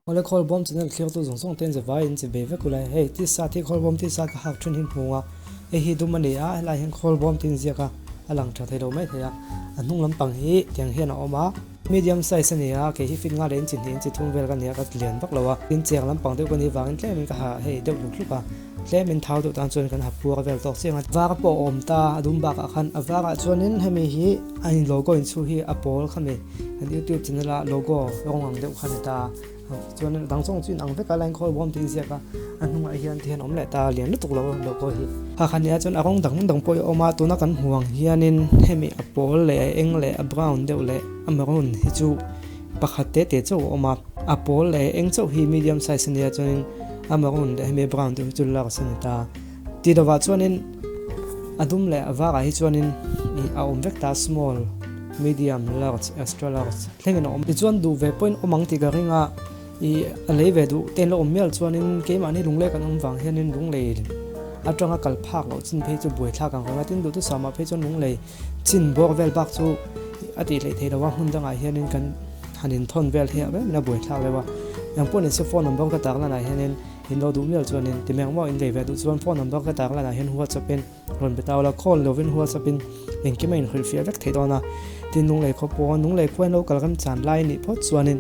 Awle Khawlbawm channel thliartu zawng zawng ten zavai in chi bei vek ula hei tisa thi Khawlbawm tisa ka hak thin hi hmung a hei hi dum a ni a helai hian Khawlbawm tin ziak a a lang tha thei lo mai thei a a hnung lampang hi tiang hian a awm a medium size a ni a kei hi fit nga leh inchi hnih inchi thum vel ka ni a ka lian vak lo a tin cheng lampang deuh ka nih vangin tlemin ka ha hei deuh hluk hluk a tlemin thau deuh tan chuan kan ha puar vel tawk chiang a var pawh a awm ta a dum bakah khan a varah chuanin hemi hi a in logo inchhu hi a pawl khami. Kan youtube channel a logo rawng ang deuh kha ni ta chuan a dang zawng chu in ang vek a line khawl bawm tih inziak a a hnungah hian ti hian awm leh ta lian lutuk lo logo hi kha kha nia chuan a rawng dang dang pawh hi a awm a tuna kan hmuh ang hianin hemi a pawl leh a eng leh a brown deuh leh a maroon hi chu pakhat te te chauh a awm a a pawl leh a eng chauh hi medium size a nia chuanin a maroon leh hemi brown deuh hi chu large a ni ta tih lovah chuanin a dum leh a varah hi chuanin ih a awm vek ta small. Medium, large, extra large thlengin a awm. Tichuan duh ve pawhin awm ang tih ka ring a, ih a lei ve duh te an la awm mial chuanin keimahni lunglei kan awm vang hianin lunglei atanga kal phak loh chin phei chu buaithlak ang reng a, tin duhthusam ah phei chuan lunglei chin bawr vel bak chu a tih hleih theih loh a, hmun dangah hianin kan han inthawn vel hi a rem in a buaithlak deuh a. Engpawh nise phone number ka tar lanah hianin in lo duh mial chuanin ti meng maw in lei ve duh chuan phone number ka tar lanah hian whatsapp in Rawn be tau la, call lovin WhatsApp in engkim a inhrilhfiah vek theih dawn a, tin Lunglei khaw pawh Lunglei khua in lo kal rem chan lai anih phawt chuanin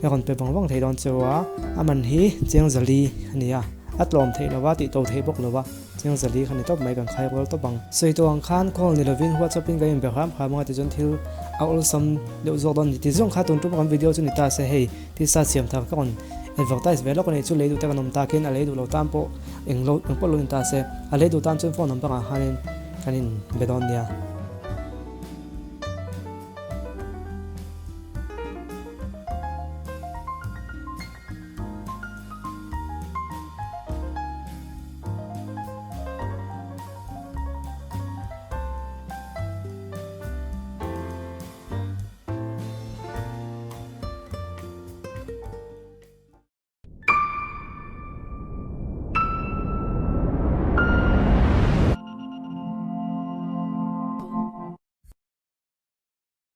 a rawn pe vang vang thei dawn cheu a, a man hi Chiang Zali a ni a, a tlawm theih lova tih to theih bawk lova Chiang Zali kha ni tawp mai kan khai rual tawp ang. Sawi tawh ang khan call ni lovin WhatsApp in kan inbe hram hram anga tichuan thil a awlsam deuh zawk dawn ni ti zawng kha tun tum kan video chu ni ta se hei tisa siam thar ka rawn advertise ve lawk a nih chu lei duh te kan awm takin a lei duh lo tan pawh Englo engpawh lo in ta se, a lei duh tan chuan phone number ah khanin kan in be dawn nia.